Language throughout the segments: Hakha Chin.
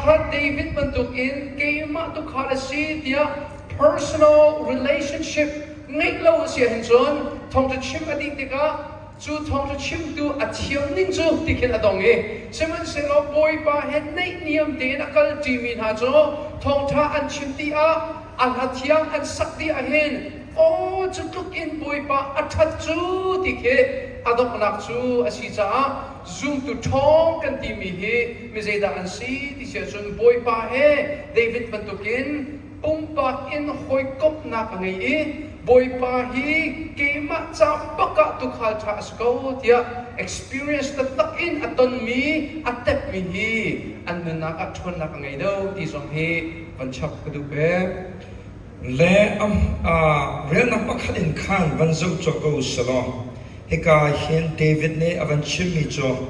kha David bantukin keimah tuukhal a si tiah personal relationship ngeih lo a si ahhin cun thawngṭha chim a dih tikah cu thawngṭha chimtu a thiam ning cu ti khin a dong i sihmanhsehlaw Bawipa he naihniam tein a kal ṭimi hna cu thawngṭha an chim ti ah a hla thiang an sak dih ahhin aw cu tluk in Bawipa a ṭhat cu ti khi a donghnak cu a si caah zumtu ṭhawng kan timi hi mi zeidah an si ti si ahcun Bawipa he David bantukin pumpak in hawikomhnak a ngei i Bawipa hi keimah ca bak ah tuukhal ṭha a si ko tiah experience taktak in a tonmi a tepmi hi an nunnak ah ṭhawnnak a ngei deuh ti zong hi van chap ka duh ve. Le relnak pakhat in khan van zoh cawk ko selaw hika hin David nih a van chimmi cu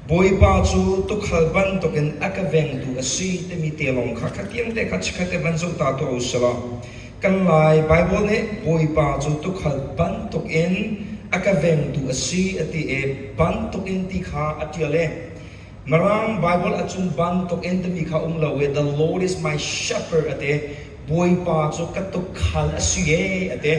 Bawipa cu tuukhal bantukin a ka vengtu a si timi te lawng kha khatiang te kha chikkhat te van zoh ta tuah u selaw kan Lai Baibal nih Bawipa cu tuukhal bantukin a ka vengtu a si a ti i bantukin ti kha a ṭial i Mirang Baibal ahcun bantukin timi kha um lo i the Lord is my shepherd a ti. Bawipa cu ka tukhal a si e a ti.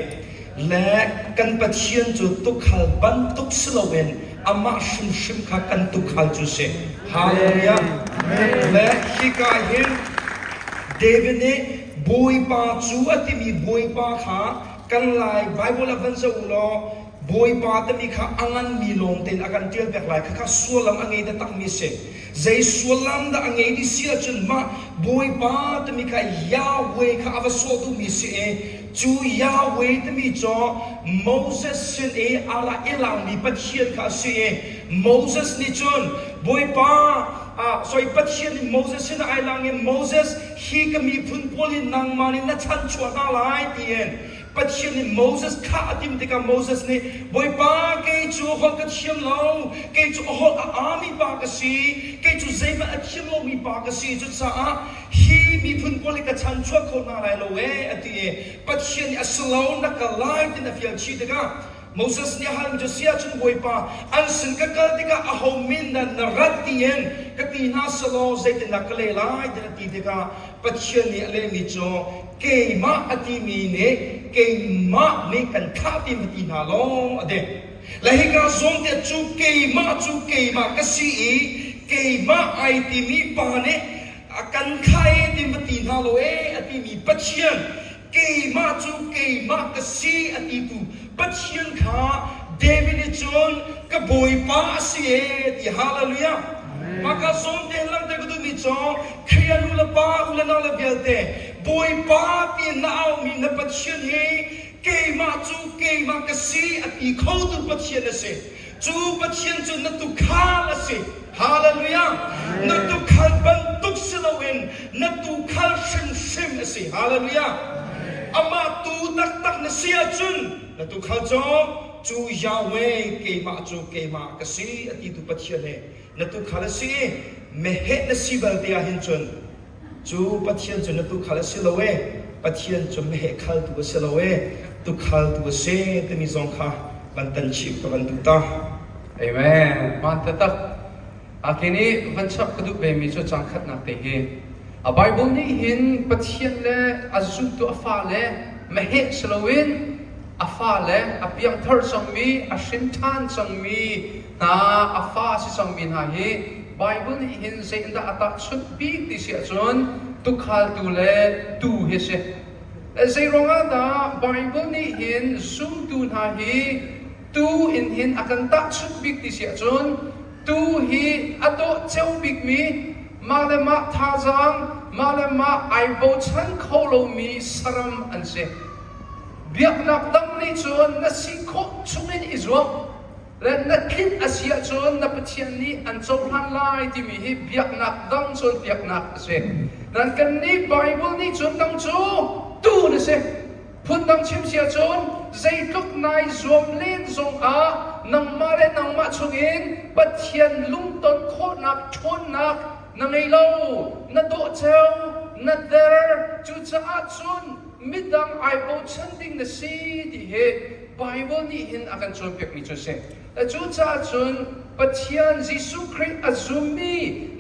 Le kan Pathian cu tukhal bantuk si loin amah hrimhrim kha kan tukhal cu si. Hallelujah. Le hika hin David nih Bawipa cu a timi Bawipa kha kan Lai Bible ah van zoh u law Bawipa timi kha a nganmi lawng tein a kan ṭial pek lai. Khakha sullam a ngei taktakmi a si. Zei sullam dah a ngei ti si ahcun mah Bawipa timi kha Yahweh kha a va sawh duhmi si i cu Yahweh timi cu Moses sin i a ra i langmi Pathian kha a si i Moses nih cun Bawipa ah sorry Pathian nih Moses sin ah ai lang i Moses hi ka miphun pawl hi nangmah nih na chanchuah hna lai tiin Pathian nih Moses kha a timh tikah Moses nih Bawipa kei cu holh ka thiam lo kei cu a holh a aami pa ka si kei cu zeihmanh a thiam lomi pa ka si cucaah hi miphun pawl hi ka chanchuak kho hna lai lo ee a ti i Pathian nih a si lo na kal lai tin a fial chih tikah Moses nih a halmi cu si ahcun Bawipa an sin ka kal tikah aho min dah na rat tiin ka ti hna selaw zeitindah ka leh lai tin a ti tikah Pathian nih a lehmi cu keimah a timi nih keimah nih kan thah ti va ti hna law a ti. Le hika zawn te cu keimah cu keimah ka si i keimah ai timi pa nih a kan thlah e ti va ti hna law e a timi Pathian keimah cu keimah ka si a titu Pathian kha David nih cun ka Bawipa a si e ti hallelujah maka zawn te langhter ka duhmi cu Khrih nu le pa u le nau le vialte Bawipa ti na aumi na Pathian hi keimah cu keimah ka si a ti khotu Pathian a si cu Pathian cu na tukhal a si Hallelujah na tukhal bantuk si loin na tukhal hrimhrim a si Hallelujah amah tu taktak na si ahcun na tukhal cu cu Yahweh keimah cu keimah ka si a ti tu Pathian he na tukhal a si i meheh na si bal te ah hin cun Cu Pathian cu na tuukhal a si lo ee, Pathian cu meheh khaltu a si lo ee, tuukhaltu a si timi zong kha van tan chih ka van duh ta. Amen. Hmaan taktak. Ake nih van chap ka duh vemi cu cang khatnak te hi. A Bible nih hin Pathian le a zumtu a fale meheh si loin a fale a piangthar cangmi, a hrin ṭhan cangmi hna, a fa a si cangmi hna hi Bible nih hin zeitindah a tahchunh bik ti si ahcun tukhaltu le tuu hi a si. Zei ruangah dah Bible nih hin zumtu hna hi tuu in hin a kan tahchunh bik ti si ahcun tuu hi a dawh ceu bikmi mah le mah thazaang mah le mah ai bochan kho lomi saram an si. Biaknak dang nih cun na si khawh chungin i zuam. Le na tlinh a si ahcun na Pathian nih an cohlan lai timi hi biaknak dang cawnpiaknak a si. Nan kannih Bible nih cun nang cu tuu na si. Phundang chim si ahcun zeitluk nai zuam len zongah nangmah le nangmah chungin Pathian lungton khawhnak ṭhawnnak na ngei lo, na dawhceo, na der. Cucaah cun midang ai bochan ding na si ti hi Bible nih hin a kan cawnpiakmi cu a si. Cucaah cun Pathian Jesuh Khrih a zummi